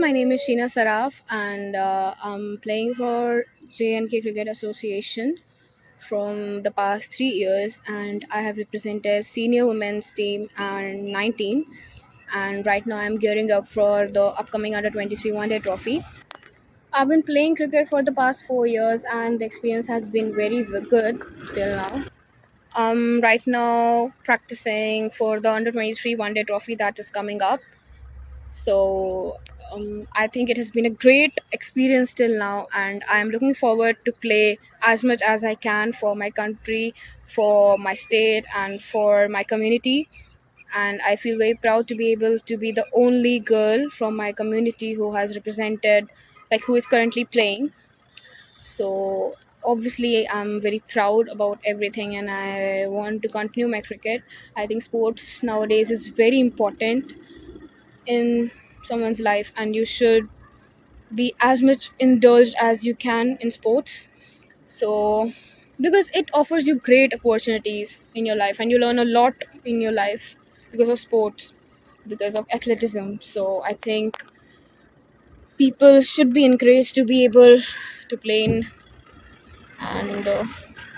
My name is Sheena Saraf, and I'm playing for J&K Cricket Association from the past 3 years, and I have represented senior women's team and 19. And right now, I'm gearing up for the upcoming Under 23 One Day Trophy. I've been playing cricket for the past 4 years, and the experience has been very good till now. I'm right now practicing for the Under 23 One Day Trophy that is coming up. So I think it has been a great experience till now, and I am looking forward to play as much as I can for my country, for my state, and for my community. And I feel very proud to be able to be the only girl from my community who has represented, like who is currently playing. So obviously I'm very proud about everything, and I want to continue my cricket. I think sports nowadays is very important in someone's life, and you should be as much indulged as you can in sports. So because it offers you great opportunities in your life, and you learn a lot in your life because of sports, because of athleticism. So I think people should be encouraged to be able to play in and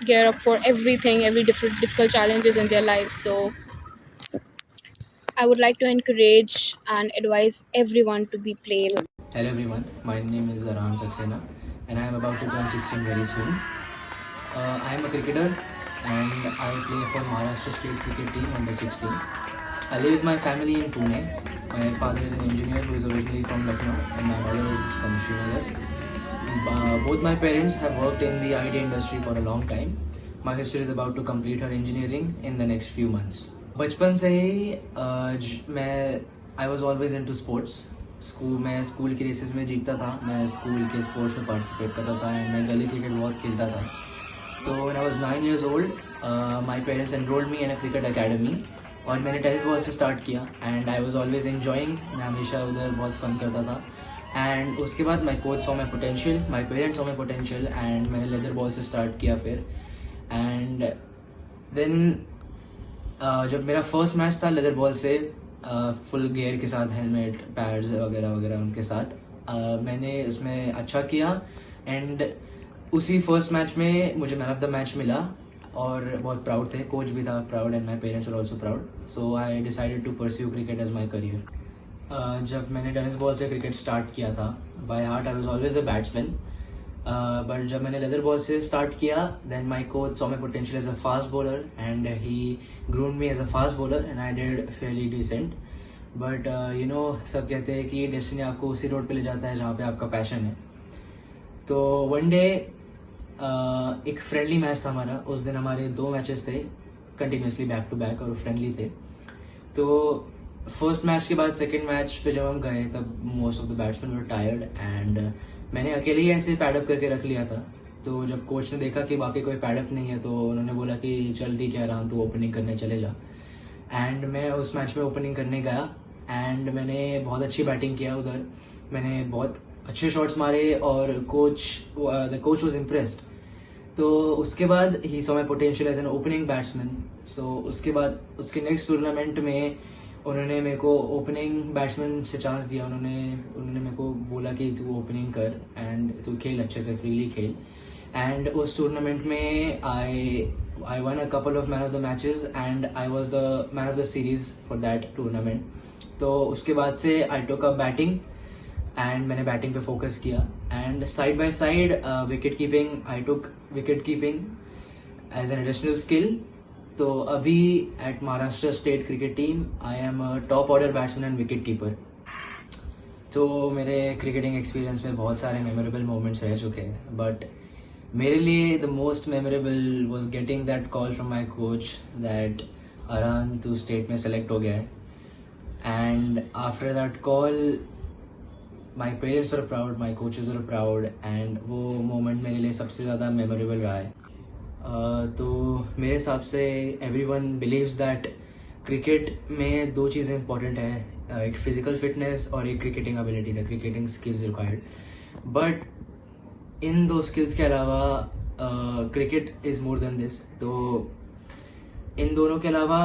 gear up for everything, every different difficult challenges in their life. So I would like to encourage and advise everyone to be playable. Hello everyone, my name is Arhan Saxena and I am about to turn 16 very soon. I am a cricketer and I play for Maharashtra State Cricket Team under 16. I live with my family in Pune. My father is an engineer who is originally from Lucknow and my mother is from Srinagar. Both my parents have worked in the IT industry for a long time. My sister is about to complete her engineering in the next few months. बचपन से ही मैं I was always into sports. School मैं school की races में जीतता था, मैं school K sports में participate करता था एंड मैं गली क्रिकेट बहुत खेलता था. तो when I was 9 years old, my parents enrolled me in a cricket academy और मैंने टेनिस बॉल से स्टार्ट किया and I was always enjoying. मैं हमेशा उधर बहुत फन करता था एंड उसके बाद my coach saw my potential, my parents saw my potential and मैंने लेदर बॉल से स्टार्ट किया फिर. एंड then जब मेरा फर्स्ट मैच था लेदर बॉल से, फुल गियर के साथ, हेलमेट, पैड्स वगैरह वगैरह उनके साथ, मैंने उसमें अच्छा किया एंड उसी फर्स्ट मैच में मुझे मैन ऑफ the match मिला और बहुत प्राउड थे, कोच भी था proud and my parents are also proud, so I decided to pursue cricket as my career. जब मैंने टेनिस बॉल से क्रिकेट स्टार्ट किया था, by heart I was always a batsman, but जब मैंने लेदर बॉल से start किया, then my coach saw my potential as a fast bowler and he groomed me as a fast bowler and I did fairly decent. But सब कहते हैं कि destiny आपको उसी road pay ले जाता है जहाँ पे आपका पैशन है. तो वन डे एक फ्रेंडली मैच था हमारा. उस दिन हमारे दो मैचेस थे कंटिन्यूसली बैक टू बैक और फ्रेंडली थे. तो फर्स्ट मैच के बाद सेकंड मैच पे जब हम गए, तब most of the batsmen were tired and मैंने अकेले ही ऐसे पैडअप करके रख लिया था. तो जब कोच ने देखा कि बाकी कोई पैडअप नहीं है, तो उन्होंने बोला कि चल ठीक है अरहान, तू ओपनिंग करने चले जा. एंड मैं उस मैच में ओपनिंग करने गया एंड मैंने बहुत अच्छी बैटिंग किया उधर. मैंने बहुत अच्छे शॉट्स मारे और coach the coach was impressed. तो उसके बाद he saw my potential as an opening batsman. So उसके बाद उसके नेक्स्ट टूर्नामेंट में उन्होंने मेरे को ओपनिंग बैट्समैन से चांस दिया. उन्होंने उन्होंने मेरे को बोला कि तू ओपनिंग कर एंड तू खेल, अच्छे से फ्रीली खेल. एंड उस टूर्नामेंट में I won a couple of man of the matches and I was the man of the series for that tournament. तो उसके बाद से I took up batting and मैंने बैटिंग पे फोकस किया and side by side wicket keeping, I took wicket keeping as an additional skill. तो अभी at Maharashtra State Cricket Team I am a top order batsman and wicket keeper. तो मेरे cricketing experience में बहुत सारे memorable moments रह चुके हैं, but मेरे लिए the most memorable was getting that call from my coach that Arhan, तू state में सेलेक्ट हो गया है. And after that call, my parents were proud, my coaches were proud and वो मोमेंट मेरे लिए सबसे ज़्यादा मेमोरेबल रहा है. तो मेरे हिसाब से everyone believes that cricket में दो चीज़ें इंपॉर्टेंट है, एक फिजिकल फिटनेस और एक cricketing ability, the cricketing skills required. But इन दो स्किल्स के अलावा cricket is more than this. तो इन दोनों के अलावा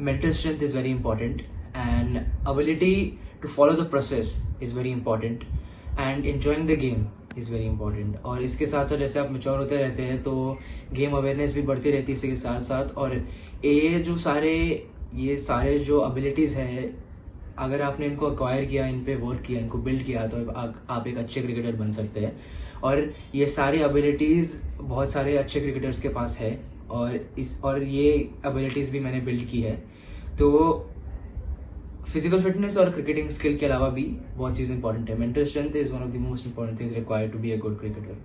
mental strength is very important and ability to To follow the process is very important and enjoying the game is very important. और इसके साथ साथ जैसे आप मेच्योर होते रहते हैं, तो गेम अवेयरनेस भी बढ़ती रहती है इसी के साथ साथ. और ये सारे जो एबिलिटीज़ है, अगर आपने इनको अक्वायर किया, इन पे वर्क किया, इनको बिल्ड किया, तो आप एक अच्छे क्रिकेटर बन सकते हैं. और ये सारी एबिलिटीज़ बहुत सारे अच्छे क्रिकेटर्स के पास है और ये एबिलिटीज़ भी मैंने बिल्ड की है. तो फिजिकल फिटनेस और क्रिकेटिंग स्किल के अलावा भी बहुत चीज़ इंपॉर्टेंट है. Mental strength is one of the most important things required to be a good cricketer.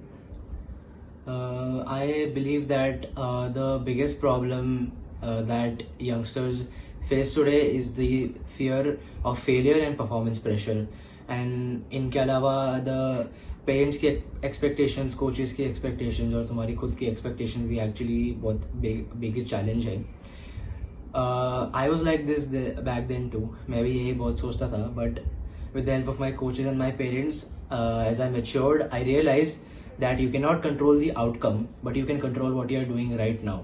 I believe that the biggest problem that youngsters face today is the fear of failure and performance pressure. And इनके अलावा the parents की expectations, coaches की expectations और तुम्हारी खुद की expectation भी actually बहुत biggest challenge Hai. I was like this back then too. मैं भी यही बहुत सोचता था, but with the help of my coaches and my parents, as I matured, I realized that you cannot control the outcome, but you can control what you are doing right now.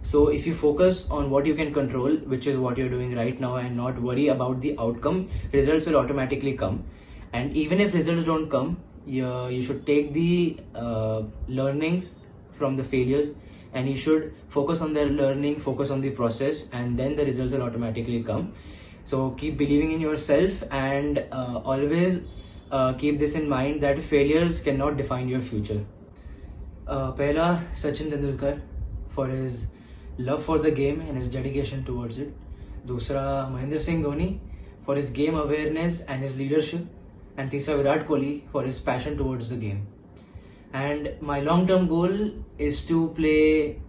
So if you focus on what you can control, which is what you're doing right now, and not worry about the outcome, results will automatically come. And even if results don't come, you should take the learnings from the failures and you should focus on their learning, focus on the process, and then the results will automatically come. So keep believing in yourself and always keep this in mind that failures cannot define your future. पहला Sachin Tendulkar, for his love for the game and his dedication towards it. दूसरा Mahendra Singh Dhoni, for his game awareness and his leadership, and तीसरा Virat Kohli, for his passion towards the game. And my long term goal is to play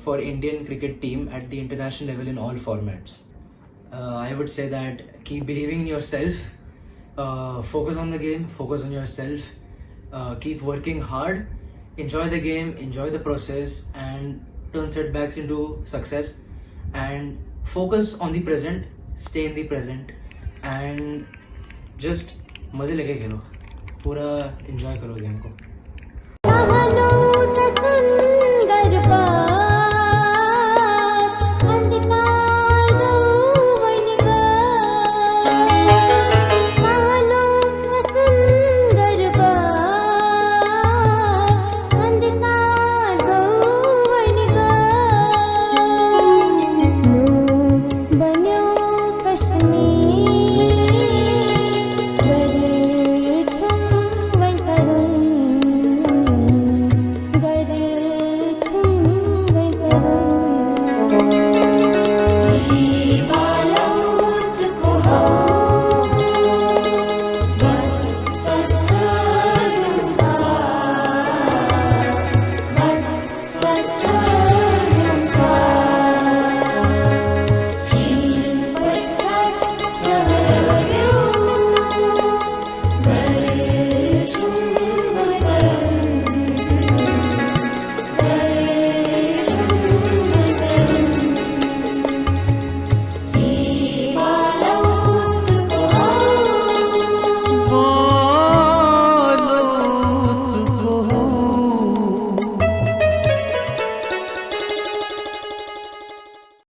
for Indian cricket team at the international level in all formats. I would say that keep believing in yourself, focus on the game, focus on yourself, keep working hard, enjoy the game, enjoy the process, and turn setbacks into success. And focus on the present, stay in the present, and just मज़े लेके खेलो, पूरा enjoy करो game को. सुंदर.